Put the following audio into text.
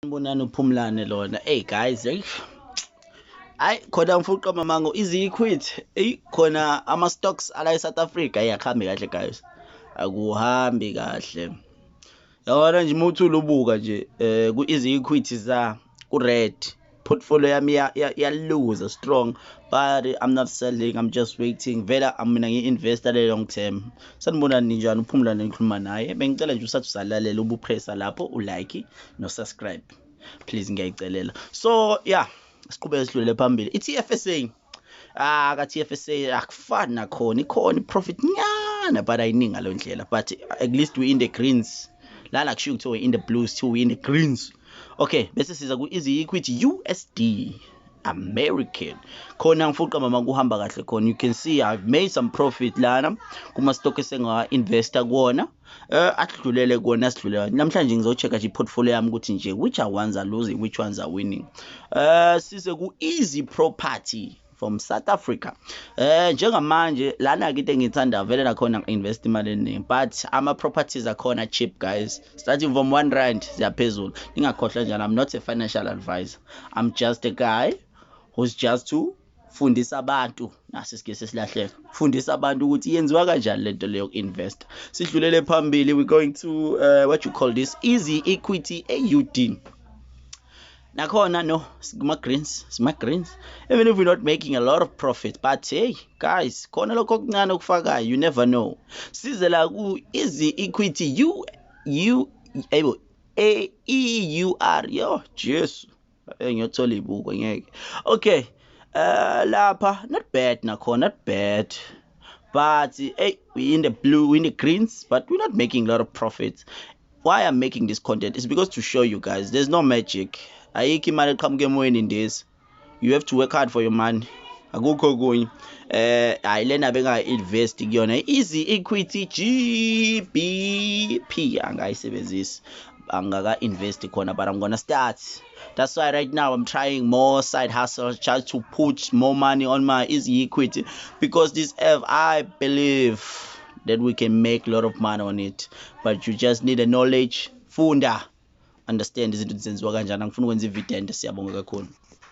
Sanibonani, uPhumlane lona. Hey guys, hey. Hayi khona mfuqa mamango easy equity. Hey, khona ama stocks ala eSouth Africa ayakuhambi kahle guys. Akuhambi kahle. Yabona nje uma uthula ubuka nje ku easy equity za ku red portfolio yami ya strong, but I'm not selling, I'm just waiting. Vela mina ngi-investor le long term. Sanibonani, ninjani? UPhumlane ngikhuluma naye. Bengicela nje usathi usalalela ubupressa lapho ulike no subscribe. Please, ngiyayicelela. So yeah, siqhubeke sidlulele phambili. I-TFSA, ah, ka TFSA akufani nakhona, ikhona i-profit nyana but ayiningi ngalo ndlela, but at least we in the greens lana. Kushiwo kuthiwa we in the blues too, we in the greens. Okay, bese siza ku easy equity USD American. Khona ngifuqa mama kuhamba kahle khona. You can see I've made some profit lana kuma stock esengawa investa kuwona, adlulele kuwona. Sidlulele namhlanje, ngizochecka nje i-portfolio yami ukuthi nje which are ones are losing, which ones are winning. Size ku easy property from South Africa. Njengamanje lana ke into engithanda vele nakhona invest imali eningi, but ama properties akhona cheap guys, starting from R1 siyaphezulu. Ningakhohlwa njalo, I'm not a financial advisor, I'm just a guy who's just to fundisa abantu. Nasi sike sesilahleka, fundisa abantu ukuthi yenziwa kanjani lento leyo invest. Sidlulele phambili, we're going to what you call this, easy equity AUD. Nakhona no kuma greens, sima greens, even if we're not making a lot of profit, but hey guys, khona lokho okuncane okufakayo, you never know. Size la ku easy equity U U ebo A E U R. Yo Jesu, ngiyothola ibuko ngeke. Okay, lapha not bad nakhona, not bad, but hey, we in the blue, we in the greens, but we're not making a lot of profits. Why I'm making this content is because to show you guys there's no magic. Ayikho imali eqhamuka emoyeni ndezi, you have to work hard for your money, akukho okunye. Hayi, lena benga-invest kuyona easy equity GBP, angayisebenzisi, angaka-invest khona, but I'm gonna start. That's why right now I'm trying more side hustles just to put more money on my easy equity, because this app, I believe that we can make a lot of money on it, but you just need a knowledge. Funda, understand izinto zenziwa kanjani. Angifuni ukwenza ivideo ende. Siyabonga kakhulu.